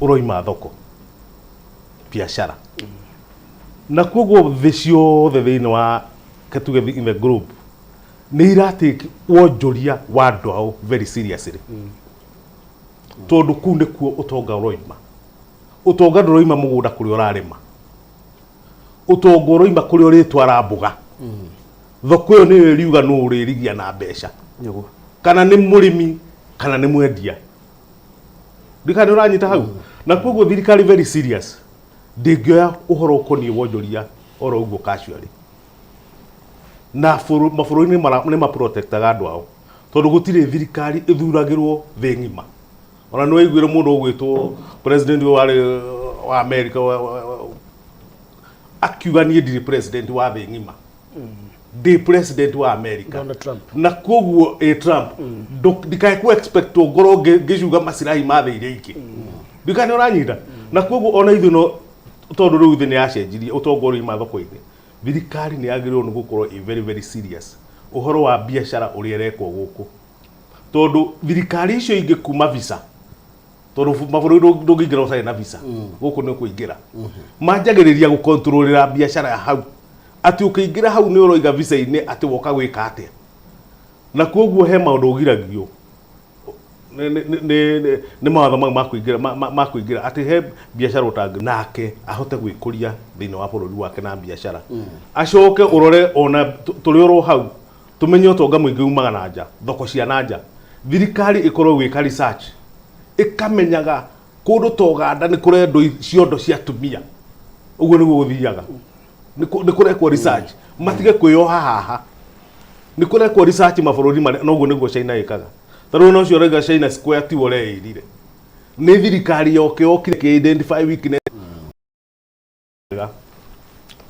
Ũroima thoko, biacara, na koguo thĩ ciothe thĩinĩ wa ketuge in the globe nĩ iratake wonjoria wa andũ ao very seriously, tondũ kũu nĩkuo ũtonga ũroima. Ũtonga ndũroima mũgũnda kũrĩa ũrarĩma, ũtonga ũroima kũrĩa ũrĩtwara mboga. Thoko ĩyo nĩyo ĩriuga nũ ũrĩrigia na mbeca, kana nĩ mũrĩmi kana nĩ mwendia. Ndikana nĩ ũranyita hau. Na koguo thirikari very serious, ndĩngĩoya ũhoro ũkoniĩ wonjoria oro ũguo casually. Na mabũrũri nĩ maprotectaga andũ ao, tondũ gũtirĩ thirikari ĩthuragĩrwo thĩ ng'ima. Ona nĩ waiguire mũndũ ũgwĩtwo president ũyũ warĩ wa America akiuga, "Niĩ ndirĩ president wa thĩ ng'ima, ndĩ president wa America." Donald Trump. Na koguo ĩ Trump, ndikae ku expect ngorwo ngĩcuga masirahi ma thĩ iria ingĩ. Ndikae nĩ ũranyita. Na koguo ona ithuĩ no tondũ rĩu thĩ nĩ yacenjirie, ũtonga ũrĩ thoko-inĩ, thirikari nĩ yagĩrĩirwo nĩ gũkorwo ĩ very very serious ũhoro wa biacara ũrĩa ĩrekwo gũkũ, tondũ thirikari icio ingĩ kuma visa, tondũ mabũrũri ndũngĩingĩra ũtarĩ na visa, gũkũ nĩ ũkũingĩra, manjagĩrĩria gũkontrolĩra biacara ya hau, atĩ ũkĩingĩra hau nĩ ũroiga visa-inĩ atĩ woka gwĩka atĩa. Na koguo he maũndũ ũgiragio nĩ mawatho mau ma kũingĩra ma kũingĩra, atĩ he biacara ũtangĩ nake ahote gwĩkũria thĩinĩ wa bũrũri wake na biacara. Acoke ũrore ona tũrĩ oro hau, tũmenye ũtonga mũingĩ umaga na nja, thoko cia na nja. Thirikari ĩkorwo gwĩka research, ĩkamenyaga kũndũ ta Ũganda nĩ kũrendwo ciondo cia atumia. Ũguo nĩguo gũthiaga. Nĩ kũrekwo research, matige kwĩyoha haha. Nĩ kũrekwo research mabũrũri marĩa, noguo nĩguo China ĩkaga. Ta rĩu ona ũcio ũrauga China Square tiwe ũreĩrire, nĩ thirikari yoke yokire kĩ identify weakness.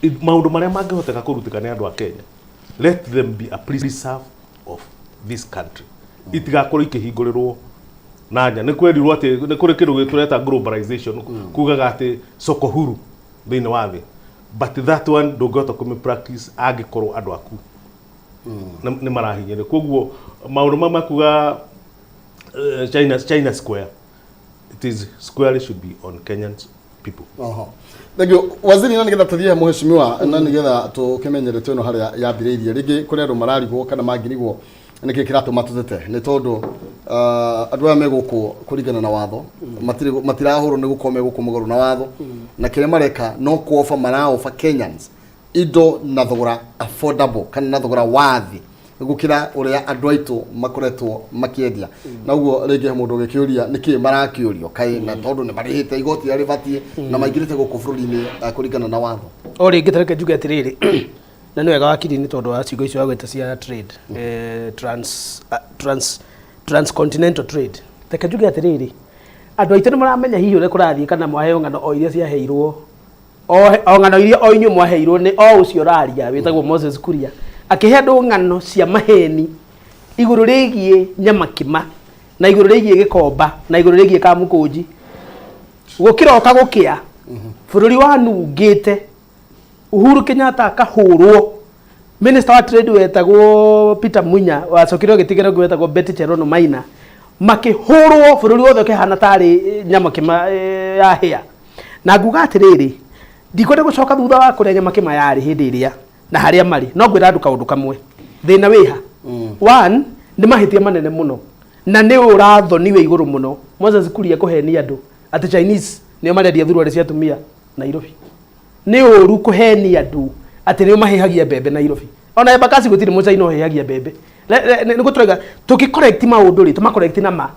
Maũndũ marĩa mangĩhoteka kũrutĩka nĩ andũ a Kenya, let them be a preserve of this country, itigakorwo ikĩhingũrĩrwo na nja. Nĩ kwerirwo atĩ nĩ kũrĩ kĩndũ tũreta globalization, kugaga atĩ soko huru thĩinĩ wa thĩ, but that one ndũngĩhota kũmĩ practice angĩkorwo andũ aku nĩ marahinyĩrĩrio. Koguo maũndũ mau makuga China Square, it is squarely should be on Kenyan people. Oho. Thank you. Waziri, na nigetha tuthiĩ mheshimiwa, na nigetha tukimenye ndeto ĩno harĩa yambĩrĩirie, rĩngĩ kũrĩ andũ mararigwo kana mangĩrigwo nĩkĩ kĩratũma tũtete, nĩ tondũ andũ aya me gũkũ kũringana na watho, matirĩ matirahũrwo nĩ gũkorwo me gũkũ mũgarũ na watho, na kĩrĩa mareka no kuoba maraoba Kenyans indo na thogora affordable kana na thogora wa thĩ gũkĩra ũrĩa andũ aitũ makoretwo makĩendia. Na ũguo rĩngĩ he mũndũ ũgĩkĩũria nĩkĩ marakĩũrio kaĩ, na tondũ nĩ marĩhĩte igoti rĩrĩa rĩbatiĩ na maingĩrĩte gũkũ bũrũri-inĩ kũringana na watho. O rĩngĩ tareke njuge atĩrĩrĩ, na nĩ wega wakiri nĩ tondũ wa ciugo icio wagweta cia trade, transcontinental trade. Reke njuge atĩrĩrĩ, andũ aitũ nĩ maramenya hihi ũrĩa kũrathiĩ, kana mwaheo ng'ano o iria ciaheirwo, o ng'ano iria o inyuĩ mwaheirwo nĩ o ũcio ũraria wĩtagwo Moses Kuria, akĩhe andũ ng'ano cia maheni igũrũ rĩgiĩ nyamakima na igũrũ rĩgiĩ gĩkomba na igũrũ rĩgiĩ kamũkũnji. Gũkĩroka gũkĩa, bũrũri wanungĩte. Uhuru Kenyatta akahũrwo, minister wa trade wetagwo Peter Munya wacokire ũgĩtigĩra ũngĩ wetagwo Betty Cherono Maina, makĩhũrwo, bũrũri wothe ũkĩhana tarĩ nyamakĩma yahĩa. Na nguga atĩrĩrĩ, ndikwenda gũcoka thutha wa kũrĩa nyamakĩma yarĩ hĩndĩ ĩrĩa na harĩa marĩ, no ngwĩra andũ kaũndũ kamwe: thĩna wĩha. One, nĩ mahĩtia manene mũno na nĩ ũrathoni wĩ igũrũ mũno Moses Kuria kũhenia andũ atĩ Chinese nĩo marendia thuruarĩ cia atumia Nairobi. Nĩ ũru kũhenia andũ atĩ nĩo mahĩhagia mbembe Nairobi. Ona Embakasi gũtirĩ mũchaina ũhĩhagia mbembe. Nĩ gũtũraiga tũkĩ correct maũndũ rĩ, tũma correct na ma.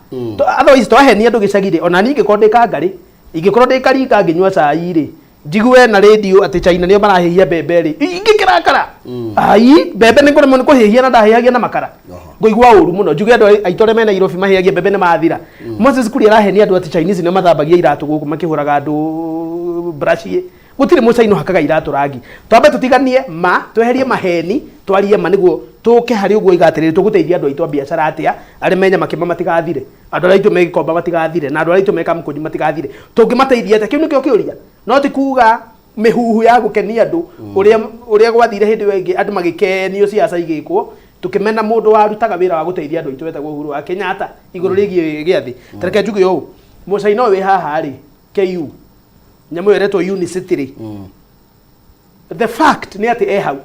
Otherwise twahenia andũ gĩcagi rĩ, ona niĩ ingĩkorwo ndĩ kangarĩ, ingĩkorwo ndĩ karinga ngĩnyua cai rĩ, njigue na radio atĩ China nĩo marahĩhia mbembe rĩ, ingĩkĩrakara. Ai, mbembe nĩ kũremwo nĩ kũhĩhia na ndahĩhagia na makara. Ngũigua ũru mũno njuge andũ aitũ arĩa me Nairobi mahĩhagia mbembe nĩ mathira. Moses Kuria arahenia andũ atĩ Chinese nĩo mathambagia iratũ gũkũ makĩhũraga andũ brush. Gũtirĩ mũcaina ũhakaga iratũ rangi. Twambe tũtiganie ma, tweherie maheni, twarie ma, nĩguo tũke harĩ ũguo iga atĩrĩrĩ, tũgũteithia andũ aitũ a biacara atĩa, arĩa me nyamakĩma matigathire, andũ arĩa aitũ me gĩkomba matigathire, na andũ arĩa aitũ me kamũkũnji matigathire. Tũngĩmateithia atĩa? Kĩu nĩkĩo kĩũria, no ti kuga mĩhuhu ya gũkenia andũ ũrĩa gwathire hĩndĩ ĩyo ĩngĩ, andũ magĩkenio, ciaca igĩkwo, tũkĩmena mũndũ warutaga wĩra wa gũteithia andũ aitũ wetagwo Uhuru wa Kenyatta igũrũ rĩgiĩ gĩathĩ. Tareke njuge ũũ, mũcaina ũyũ wĩ haha rĩ, KU nyamũ ĩyo ĩretwo Unicity rĩ, the fact nĩ atĩ e hau.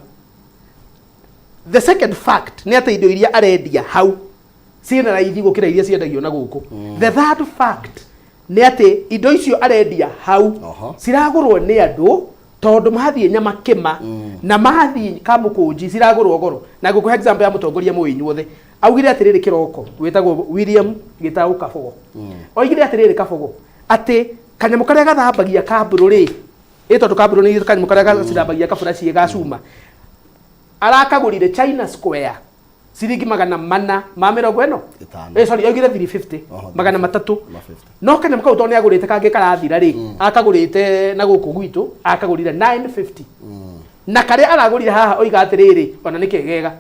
The second fact nĩ atĩ indo iria arendia hau ciĩna raithi gũkĩra iria ciendagio na gũkũ. The third fact nĩ atĩ indo icio arendia hau ciragũrwo nĩ andũ tondũ mathiĩ Nyamakĩma na mathiĩ Kamũkũnji ciragũrwo goro. Na ngũkũhe example ya mũtongoria mũĩ inyuothe. Augire atĩrĩrĩ kĩroko, wĩtagwo William Gĩtaũ Kabogo, oigire atĩrĩrĩ Kabogo atĩ kanyamũ karĩa gathambagia kambũrũ rĩ, ĩ tondũ kambũrũ nĩ kanyamũ karĩa gacithambagia kaburaci ga cuma, arakagũrire China Square ciringi 450. Ĩtano. Sorry, oigire 350. Oho, 300. 50. No kanyamũ kau tondũ nĩ agũrĩte kangĩ karathira rĩ, akagũrĩte na gũkũ gwitũ akagũrire 950, na karĩa aragũrire haha oiga atĩrĩrĩ ona nĩ kegega.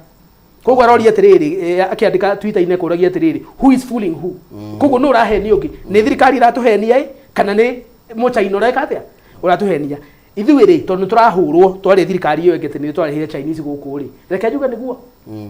Koguo aroria atĩrĩrĩ, akĩandĩka Twitter-inĩ akũragia atĩrĩrĩ, who is fooling who? Koguo nũ ũrahenia ũngĩ? Nĩ thirikari ĩratũhenia ĩ, kana nĩ mũchaina ũreka atĩa ũratũhenia ithuĩ rĩ? Tondũ nĩ tũrahũrwo twarĩ thirikari ĩyo ĩngĩ atĩ nĩ twarehire Chinese gũkũ rĩ, reke njuge nĩguo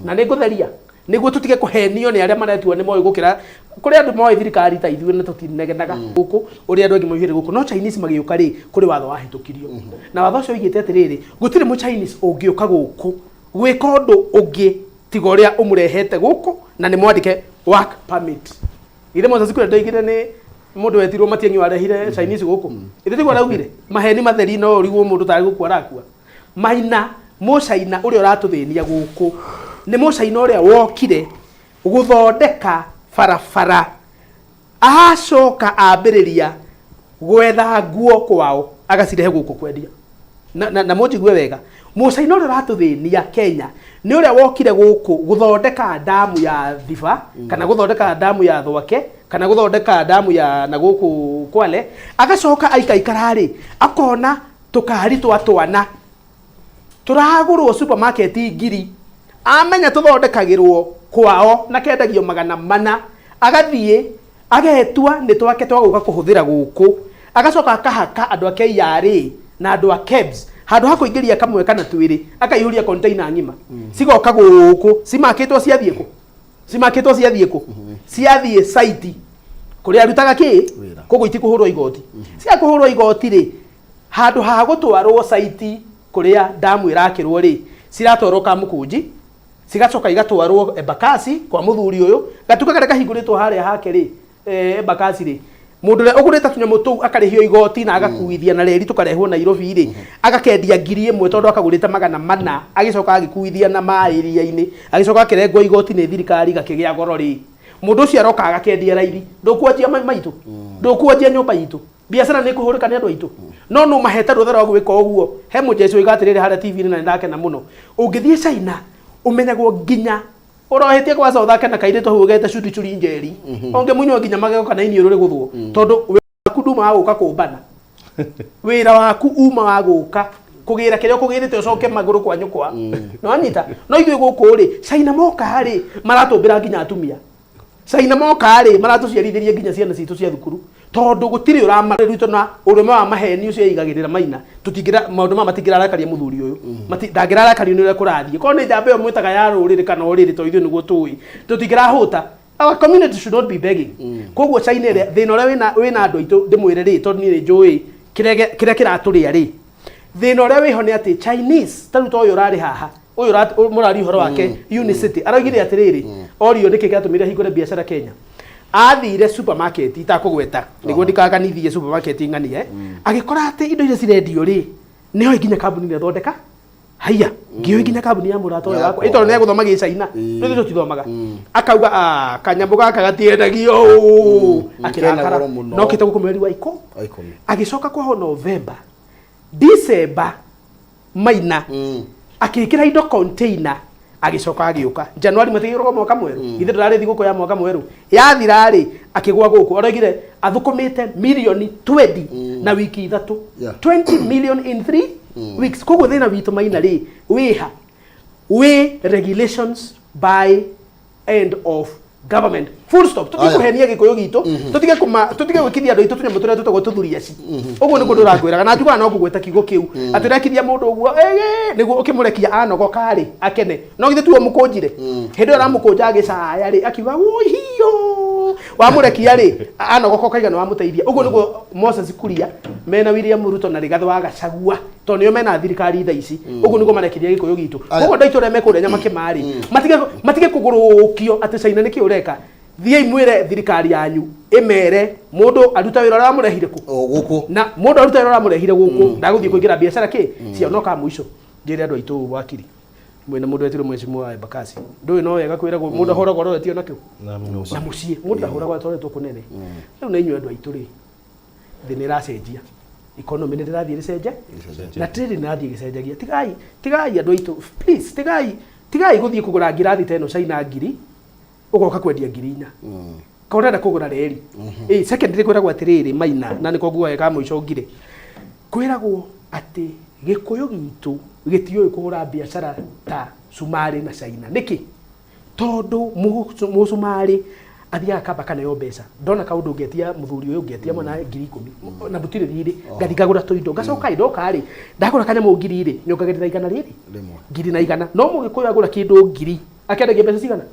na nĩ ngũtheria nĩguo tũtige kũhenio nĩ arĩa maretua nĩ moĩ gũkĩra kũrĩ andũ moĩ thirikari ta ithuĩ na tũtinegenaga gũkũ ũrĩa andũ angĩ moigire gũkũ. No Chinese magĩũka rĩ, kũrĩ watho wahĩtũkirio, na watho ũcio oigĩte atĩrĩrĩ, gũtirĩ mũ Chinese ũngĩũka gũkũ gwĩka ũndũ ũngĩ tiga ũrĩa ũmũrehete gũkũ, na nĩ mwandĩke work permit. Ithe Moses Kuria ndoigire nĩ mũndũ wetirwo Matiang'i warehire Chinese gũkũ? Ithe tiguo araugire? Maheni matheri, no ũrigwo mũndũ tarĩ gũkua arakua. Maina, mũcaina ũrĩa ũratũthĩnia gũkũ nĩ mũcaina ũrĩa wokire gũthondeka barabara, acoka ambĩrĩria gwetha nguo kwao agacirehe gũkũ kwendia. Na mũnjigue wega, mũcaina ũrĩa ũratũthĩnia Kenya nĩ ũrĩa wokire gũkũ gũthondeka ndamu ya Thiba, kana gũthondeka ndamu ya Thwake, kana gũthondeka ndamu ya na gũkũ Kwale, agacoka aikaikara rĩ, akona tũkari twa twana tũragũrwo supermarket ngiri, amenya tũthondekagĩrwo kwao na kendagio 400, agathiĩ agetua nĩ twake twa gũka kũhũthĩra gũkũ, agacoka akahaka andũ a KRA na andũ a KEBS. Handũ ha kũingĩria kamwe kana twĩrĩ, akaihũria container ng'ima, cigoka gũkũ cimakĩtwo. Ciathiĩ kũ? Cimakĩtwo ciathiĩ kũ? Ciathiĩ site kũrĩa arutaga kĩ. Wĩra. Koguo itikũhũrwo igoti. Cia kũhũrwo igoti rĩ, handũ ha gũtwarwo site kũrĩa ndamu ĩrakĩrwo rĩ, ciratwarwo Kamũkũnji, cigacoka igatwarwo Embakasi kwa mũthuri ũyũ gatuka karĩa kahingũrĩtwo harĩa hake rĩ, Embakasi rĩ. Mũndũ ũrĩa ũgũrĩte tũnyamũ tũu akarĩhio igoti na agakuithia na reri tũkarehwo Nairobi rĩ, agakendia 1000 tondũ akagũrĩte 400, agĩcoka agĩkuithia na maĩ iria-inĩ, agĩcoka akĩrengwo igoti nĩ thirikari gakĩgĩa goro rĩ, mũndũ ũcio aroka agakendia raithi. Ndũkuanjia maitũ, ndũkuanjia nyũmba itũ, biacara nĩ kũhũrĩka nĩ andũ aitũ, no nũ mahete rũtha rwa gwĩka ũguo? He mũjeshi oiga atĩrĩrĩ harĩa TV-inĩ na nĩndakena mũno, ũngĩthiĩ China ũmenyagwo nginya ũrohĩtie kwaca ũthake na kairĩtu hau ũgete curi curi njeri, ũngĩmunywo nginya magego kana iniũrũ rĩgũthwo, tondũ wĩra waku nduma wa gũka kũmbana, wĩra waku uma wa gũka kũgĩra kĩrĩa ũkũgĩrĩte ũcoke magũrũ kwa nyũkwa. Nĩwanyita? No ithuĩ gũkũ rĩ, China moka rĩ, maratũmbĩra nginya atumia. China moka rĩ, maratũciarithĩria nginya ciana citũ cia thukuru, tondũ gũtirĩ ũramarutwo na ũrũme wa maheni ũcio eigagĩrĩra. Maina, tũtingĩra maũndũ maya matingĩrarakaria mũthuri ũyũ. Ndangĩrarakario nĩ ũrĩa kũrathiĩ. Korwo nĩ njamba ĩyo mwĩtaga ya rũrĩrĩ kana ũrĩrĩ, to ithuĩ nĩguo tũĩ tũtingĩrahũta. Our community should not be begging. Koguo China ĩrĩa thĩna ũrĩa wĩna andũ aitũ, ndĩmwĩre rĩ, tondũ niĩ nĩ njũĩ kĩrĩa kĩratũrĩa rĩ, thĩna ũrĩa wĩho nĩ atĩ Chinese ta rĩu ta ũyũ ũrarĩ haha, ũyũ mũraria ũhoro wake Unicity, araugire atĩrĩrĩ, orio nĩkĩ gĩatũmire ahingũre biacara Kenya, athire supermarket itakũgweta nĩguo ndikaganithie supermarket ng'anie, agĩkora atĩ indo iria cirendio rĩ, nĩoĩ nginya kambuni ĩrĩa ĩthondeka. Haiya, ngĩũĩ nginya kambuni ya mũrata ũyũ wakwa, ĩtondũ nĩ egũthoma gĩcaina, rĩu tũtithomaga. Akauga, "Ah, kanyamũ gaka gatiendagio ũũ." Kena Akĩrakara. goro mũno. No kĩte gũkũ mweri wa ikũ Wa 10. Agĩcoka kwaho November, December, Maina, akĩkĩra indo container, agĩcoka agĩũka January. Matigĩrwo mwaka mwerũ, ithe ndũrarĩ thigũkũ ya mwaka mwerũ yathira rĩ, akĩgwa gũkũ. Araugire athũkũmĩte mirioni 20 na wiki 3. 20 million in 3 weeks. Koguo thĩna witũ, Maina, rĩ, wĩha wĩ regulations by end of government, full stop. Tutige Aya. kũhenia gĩkũyũ gitũ, tutige kũma tutige gwĩkithia andũ aitũ tũnyamũ tũrĩa tũtagwo tũthuriaci. Ũguo nĩguo ndũrakwĩraga na njugaga no kũgweta kiugo kĩu atĩ ũrekithia mũndũ ũguo ĩĩ, nĩguo ũkĩmũrekia anogoka rĩ akene. No githĩ tuo mũkũnjire hĩndĩ ĩyo aramũkũnja agĩcaya rĩ, akiuga ũihiyo. Wamũrekia rĩ, anogoka ũkaiga nĩ wamũteithia. Ũguo nĩguo Moses Kuria mena William Ruto na Rigathĩ wa Gachagua, tondũ nĩo mena thirikari thaa ici. Ũguo nĩguo marekirie Gĩkũyũ gitũ. Aya. Koguo andũ aitũ arĩa me kũrĩa Nyamakĩma rĩ, matige kũgũrũkio atĩ China nĩkĩ ũreka. Thiĩi mwĩre thirikari yanyu ĩmere mũndũ aruta wĩra ũrĩa wamũrehire kũ. O gũkũ. Na mũndũ aruta wĩra ũrĩa wamũrehire gũkũ, ndagũthiĩ kũingĩra biacara kĩ ciao. No ka mũico njĩre andũ aitũ wakiri mwĩna mũndũ wetirwo Mheshimiwa wa Embakasi, ndũĩ no wega kwĩragwo mũndũ ahũragwo aroretio nakĩo Na nyũmba. Na mũciĩ mũndũ ndahũragwo atwaretwo kũnene. Rĩu na inyuĩ andũ aitũ rĩ, thĩ nĩ ĩracenjia, economy nĩ ĩrathiĩ ĩgĩcenjia na trade nĩ ĩrathiĩ ĩgĩcenjagia. Tigai andũ aitũ, please, tigai gũthiĩ kũgũra ngirathi ta ĩno China ngiri, ũgoka kwendia 4,000 ka ũrenda kũgũra reri. Ĩ secondary kwĩragwo atĩrĩrĩ maina, na nĩko nguoya ka mũico ngire, kwĩragwo atĩ Gĩkũyũ gitũ gĩtiũĩ kũhũra biacara ta Cumarĩ na China. Nĩkĩ? Tondũ mũcumarĩ athiaga kamba kaneo mbeca, ndona kaũndũ ngetia mũthuri ũyũ, ngetia mwana 10,000 na mũtirĩ thirĩ, ngathi ngagũra tũindo, ngacoka ĩ ndoka rĩ, ndagũra kanyamũ ngiri rĩ, nyongagĩrĩra igana rĩrĩ Rĩmwe. ngiri na igana. No mũgĩkũyũ agũra kĩndũ ngiri akĩendagia mbeca cigana?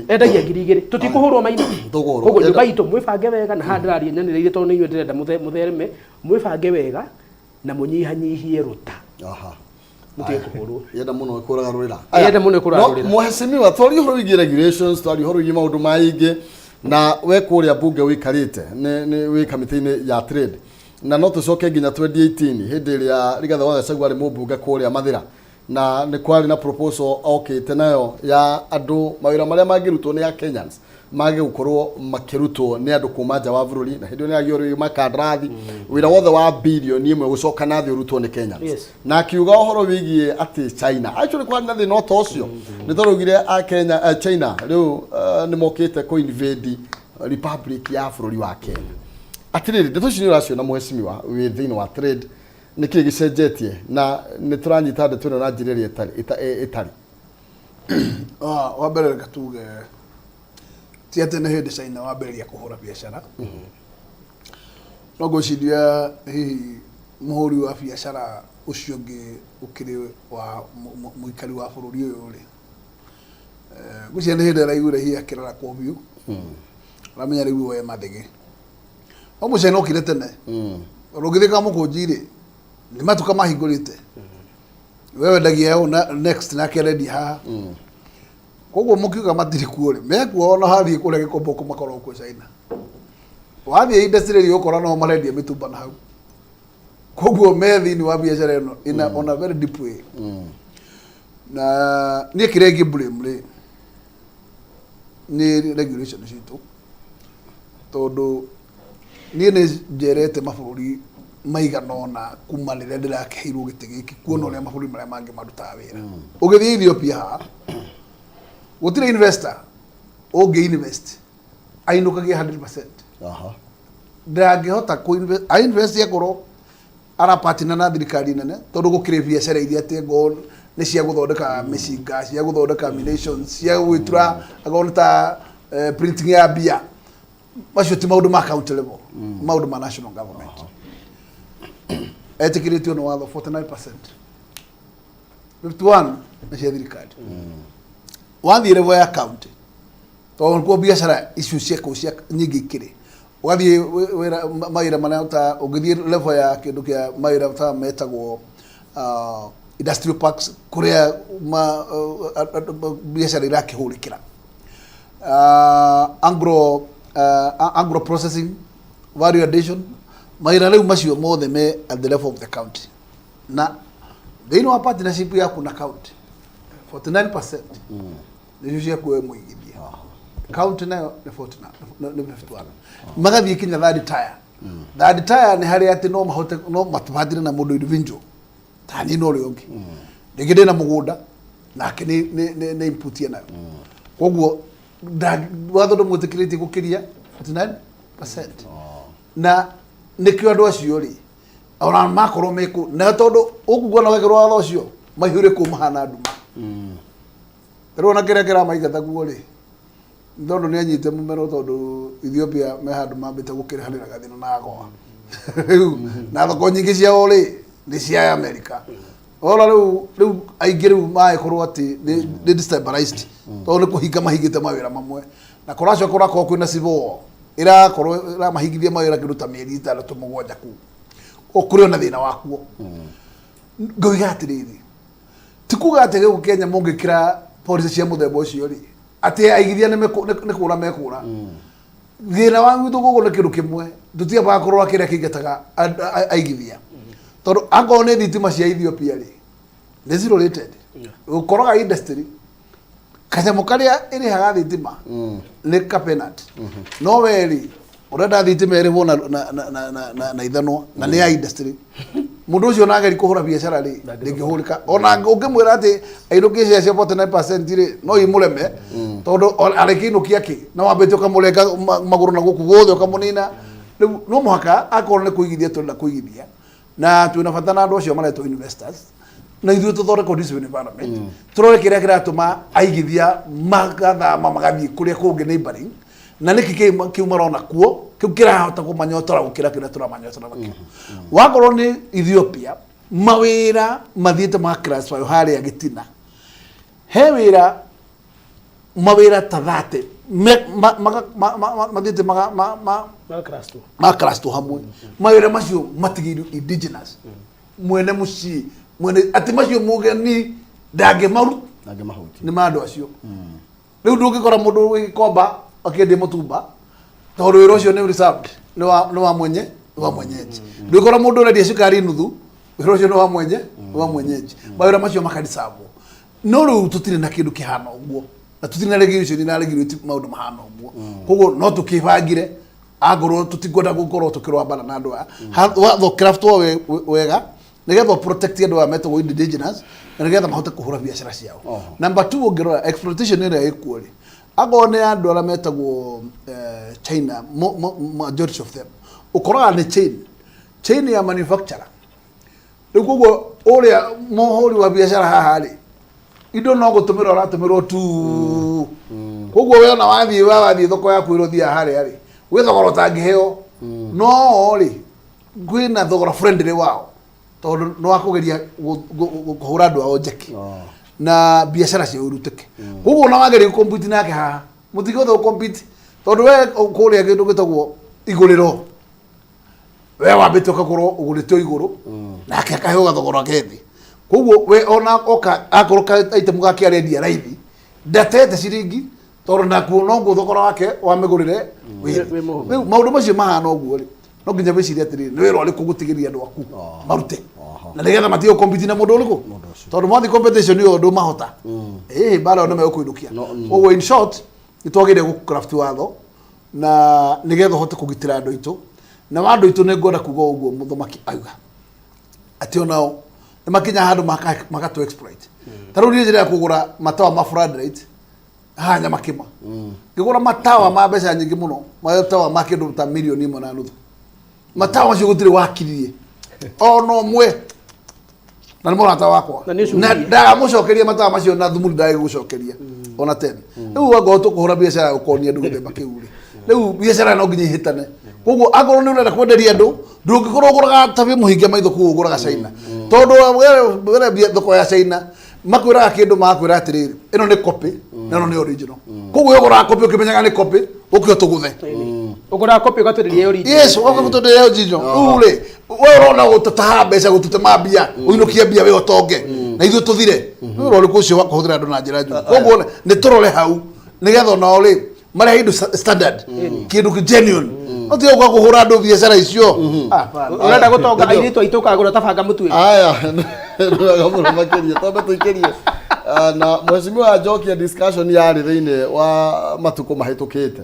Endagia 2,000. Tũtikũhũrwo maina. Tũkũhũrwo. Koguo nyũmba itũ mwĩbange wega, na haha ndĩraria nyanĩrĩire tondũ nĩ inyuĩ ndĩrenda mũthereme. Mwĩbange wega na mũnyihanyihie rũta. Mũtige kũhũrwo. Yenda mũno kũragarũrĩra. Yenda mũno kũragarũrĩra. No, mheshimiwa, twaria ũhoro wĩgiĩ regulations, twaria ũhoro wĩgiĩ maũndũ maingĩ, na we kũrĩa bunge ũikarĩte nĩ wĩ kamĩtĩ-inĩ ya trade, na no tũcoke nginya 2018 hĩndĩ ĩrĩa Rigathĩ wa Gachagua arĩ mũmbunge kũrĩa Mathĩra, na nĩ kwarĩ na proposal okĩte nayo ya andũ mawĩra marĩa mangĩrutwo nĩ a Kenyans mage gũkorwo makĩrutwo nĩ andũ kuma nja wa bũrũri, na hĩndĩ ĩyo nĩ agĩũrĩrio makandarathi wĩra wothe wa 1 billion gũcoka na thĩ ũrutwo nĩ Kenyans. Na akiuga ũhoro wĩgiĩ atĩ China actually kwarĩ na thĩna ta ũcio, nĩ tondũ augire a Kenya, China rĩu nĩ mokĩte kũ invade republic ya bũrũri wa Kenya. Atĩrĩrĩ, ndeto ici nĩ ũraciona mheshimiwa wĩ thĩinĩ wa trade, nĩ kĩĩ gĩcenjetie na nĩ tũranyita ndeto ĩno na njĩra ĩrĩa ĩtarĩ? Ah, wa mbere reke tuge ti atĩ nĩ hĩndĩ China wambĩrĩria kũhũra biacara. No ngwĩciria hihi mũhũri wa biacara ũcio ũngĩ ũkĩrĩ wa mũikari wa bũrũri ũyũ rĩ, ngwĩciria nĩ hĩndĩ araiguire hihi akĩrarakwo biũ, aramenya rĩu we mathĩgĩ. No mũcaina okire tene. Tondũ ũngĩthiĩ Kamũkũnji rĩ, nĩ matuka mahingũrĩte, we wendagia ũũ na next nake arendia haha. Koguo mũkiuga matirĩ kuo rĩ, mekuo. Ona hathiĩ kũrĩa Gĩkomba makoragwo kuo China, wathiĩ industry ĩrĩa ũkora no marendia mĩtumba na hau. Koguo me thĩinĩ wa biacara ĩno in a, on a very deep way. Na niĩ kĩrĩa ingĩ blame rĩ, nĩ regulation citũ, tondũ niĩ nĩ njerete mabũrũri maigana ũna kuma rĩrĩa ndĩrakĩheirwo gĩtĩ gĩkĩ, kuona ũrĩa mabũrũri marĩa mangĩ marutaga wĩra. Ũgĩthiĩ Ethiopia haha, gũtirĩ investor ũngĩ invest ainũkagia 100%. Ndangĩhota kũ invest, a invest akorwo arapatina na thirikari nene, tondũ gũkĩrĩ biacara iria atĩ ngo nĩ cia gũthondeka mĩcinga, cia gũthondeka munitions, cia gwĩtura, akorwo nĩ ta printing ya mbia. Macio ti maũndũ ma county level, maũndũ ma national government etĩkĩrĩtio nĩ watho. 49%, 51 nĩ cia thirikari. Wathiĩ level ya county, tondũ nĩkuo biacara icio cia kũu cia nyingĩ ikĩrĩ, ũgathiĩ wĩra mawĩra marĩa ta ũngĩthiĩ level ya kĩndũ kĩa mawĩra ta metagwo industrial parks, kũrĩa biacara irakĩhũrĩkĩra, agro processing, value addition, mawĩra rĩu macio mothe me at the level of the county. Na thĩinĩ wa partnership yaku na county, 49% nĩcio ciaku we mũigithia, county nayo nĩ 49, nĩ 51. Magathiĩ kinya third tier. Third tier nĩ harĩa atĩ no mahote no matũbatire na mũndũ individual ta niĩ na ũrĩa ũngĩ, rĩngĩ ndĩna mũgũnda nake nĩ input nayo. Koguo watho ndũmwĩtĩkĩrĩtie gũkĩria 49%, na nĩkĩo andũ acio rĩ, ona makorwo meku na tondũ ũkuona wekĩrwo watho ũcio maihũre kũu mahana nduma. Rĩu ona kĩrĩa kĩramaingata kuo rĩ, nĩ tondũ nĩ anyite mũmero, tondũ Ethiopia me handũ mambĩte gũkĩrehanĩra gathĩna na agoa rĩu, na thoko nyingĩ ciao rĩ nĩ cia America. Ora rĩu aingĩ rĩu magĩkorwo atĩ nĩ destabilized, tondũ nĩ kũhinga mahingĩte mawĩra mamwe. Na kũracoka kũrakorwo kwĩna civil war ĩrakorwo ĩramahingithia mawĩra kĩndũ ta mĩeri 6 7 kũu. O kũrĩ ona thĩna wakuo. Ngoiga atĩrĩrĩ, ti kuga atĩ gũkũ Kenya mũngĩkĩra policy cia mũthemba ũcio rĩ, atĩ aigithia nĩ kũra mekũra. Thĩna wa gwitũ gũkũ nĩ kĩndũ kĩmwe, tũtiambaga kũrora kĩrĩa kĩingataga aigithia. Tondũ akorwo nĩ thitima cia Ethiopia rĩ, nĩ zero rated. Ũkoraga industry kanyamũ karĩa ĩrĩhaga thitima nĩ ka peanut. No we rĩ, ũrenda thitima ĩrĩhwo na ithanwa na nĩ ya industry. Mũndũ ũcio ona ageri kũhũra biacara rĩ, ndĩngĩhũrĩka. Ona ũngĩmwĩra atĩ ainũkie share cia 49% rĩ, no imũreme tondũ arĩkĩinũkia kĩ na wambĩte ũkamũrenga magũrũ na gũkũ guothe ũkamũnina. Rĩu no mũhaka akorwo nĩ kũigithia tũrenda kũigithia na twĩna bata na andũ acio maretwo investors, na ithuĩ tũthondeke conducive environment, tũrore kĩrĩa kĩratũma aigithia magathama magathiĩ kũrĩa kũngĩ neighboring, na nĩkĩ kĩu marona kuo kĩu kĩrahota kũmanyotora gũkĩra kĩrĩa tũramanyotora nakĩo. Wakorwo nĩ Ethiopia, mawĩra mathiĩte ma classify harĩa gĩtina, he wĩra mawĩra ta 30 mathiĩte ma cluster hamwe. Mawĩra macio matigĩirwo indigenous, mwene mũciĩ mwene, atĩ macio mũgeni ndangĩmaru Ndangĩmahutia. Nĩ ma andũ acio. Rĩu ndũngĩkora mũndũ wĩ Gĩkomba akĩendia mũtumba, tondũ wĩra ũcio nĩ reserved, nĩ wa mwenye, nĩ wa mwenyeji. Ndũngĩkora mũndũ ũrendia cukari nuthu, wĩra ũcio nĩ wa mwenye, nĩ wa mwenyeji. Mawĩra macio makareservwo. No rĩu tũtirĩ na kĩndũ kĩhana ũguo, na tũtirĩ na regulation na regulate maũndũ mahana ũguo. Koguo no tũkĩbangire angorwo tũtikwenda gũkorwo tũkĩrũa mbara na andũ aya. Watho craftwo wega nĩgetha protect andũ aya metagwo indigenous, na nĩgetha mahote kũhũra biacara ciao. Number two, ũngĩrora exploitation ĩrĩa ĩkuo rĩ, akorwo nĩ andũ arĩa metagwo China, majority of them ũkoraga nĩ chain ya manufacturer. Rĩu koguo ũrĩa mũhũri wa biacara haha rĩ, indo no gũtũmĩrwo aratũmĩrwo tu. Koguo we ona wathiĩ thoko yaku ĩrĩa ũthiaga harĩa rĩ, gwĩ thogora ũtangĩheo, no rĩ, kwĩna thogora friendly wao, tondũ nĩ wa kũgeria kũhũra andũ ao njeki na biacara ciao irutĩke. Koguo ona wageria gũcompete nake haha, mũtingĩhota gũcompete, tondũ we kũrĩa kĩndũ gĩtagwo igũrĩro, we wambĩte ũgakorwo ũgũrĩte o igũrũ, nake akaheo gathogora ke thĩ. Koguo we ona oka akorwo ka item gake arendia raithi, ndatete ciringi, tondũ nakuo noguo thogora wake wa mĩgũrĩre wĩ thĩ. Wĩ mũhũthũ. Rĩu maũndũ macio mahana ũguo rĩ, no nginya wĩcirie atĩrĩrĩ, nĩ wĩra ũrĩkũ gũtigĩria andũ aku marute, na nĩgetha matige gũcompete na mũndũ ũrĩkũ, tondũ mwathiĩ competition ĩyo ndũmahota, ĩĩ mbara ĩyo nĩ megũkũinũkia. Koguo in short, nĩ twagĩrĩire gũ craft watho na nĩgetha ũhote kũgitĩra andũ aitũ. Na wa andũ aitũ, nĩ ngwenda kuga ũguo mũthamaki auga atĩ onao nĩ makinya handũ magatũ exploit. Ta rĩu niĩ njĩra ya kũgũra matawa ma floodlight haha Nyamakĩma, ngĩgũra matawa ma mbeca nyingĩ mũno, matawa ma kĩndũ ta 1.5 million. Matawa macio gũtirĩ wakiririe ona ũmwe, na nĩ mũrata wakwa. Na nĩ ũcungirie. Na ndamũcokeria matawa macio na thumuni ndagĩgũcokeria ona 10. Rĩu angorwo tũkũhũra biacara ya gũkonia andũ gĩthemba kĩu rĩ, rĩu biacara no nginya ihĩtane. Koguo angorwo nĩ ũrenda kwenderia andũ, ndũngĩkorwo ũgũraga ta wĩ mũhinge maitho kũu ũgũraga China, tondũ were thoko ya China makwĩraga kĩndũ, magakwĩra atĩrĩrĩ, ĩno nĩ copy na ĩno nĩ original. Koguo ũgũraga copy ũkĩmenyaga nĩ copy, ũkĩo tũgũthe. Ũgũraga copy ũgatwenderia original. Yes, ũgagũtwenderia original. Rĩu rĩ, we ũrona gũtũtaha mbeca, gũtũtema mbia, ũinũkie mbia we ũtonge na ithuĩ tũthire. Nĩ ũrĩa ũrĩkũ ũcio wa kũhũthĩra andũ na njĩra njũru? Koguo nĩ tũrore hau nĩgetha onao rĩ marehe indo standard, kĩndũ kĩ genuine, no tiga gũka kũhũra andũ biacara icio. Ah, hapana. Ũrenda gũtonga airĩtu aitũ, ũkagũra ta banga mũtuĩri. Aya, nĩ wega mũno makĩria twambe tũikĩrie. Ah, na mheshimiwa Njokia, discussion yarĩ thĩinĩ wa matukũ mahĩtũkĩte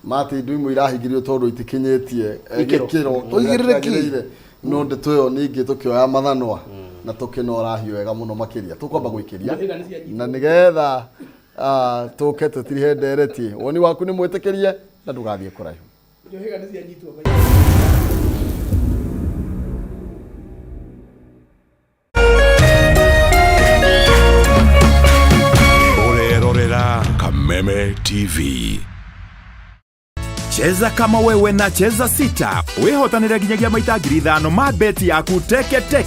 mati indo imwe irahingĩrio tondũ itikinyĩtie Ikĩro. gĩkĩro kĩrĩa Ũigĩrĩrĩki. kĩagĩrĩire. No ndeto ĩyo ningĩ tũkĩoya mathanwa na tũkĩnora hiũ wega mũno makĩria, tũkwamba gwĩkĩria na nĩgetha tũke tũtirihe ndereti. Woni waku nĩ mwĩtĩkĩrie na ndũgathiĩ kũraihu. Njohiga nĩ cianyitwo. Ũrerorera Kameme TV. Cheza kama wewe na Cheza Sita, wĩhotanĩre nginyagia maita 5,000 ma beti yaku teke teke.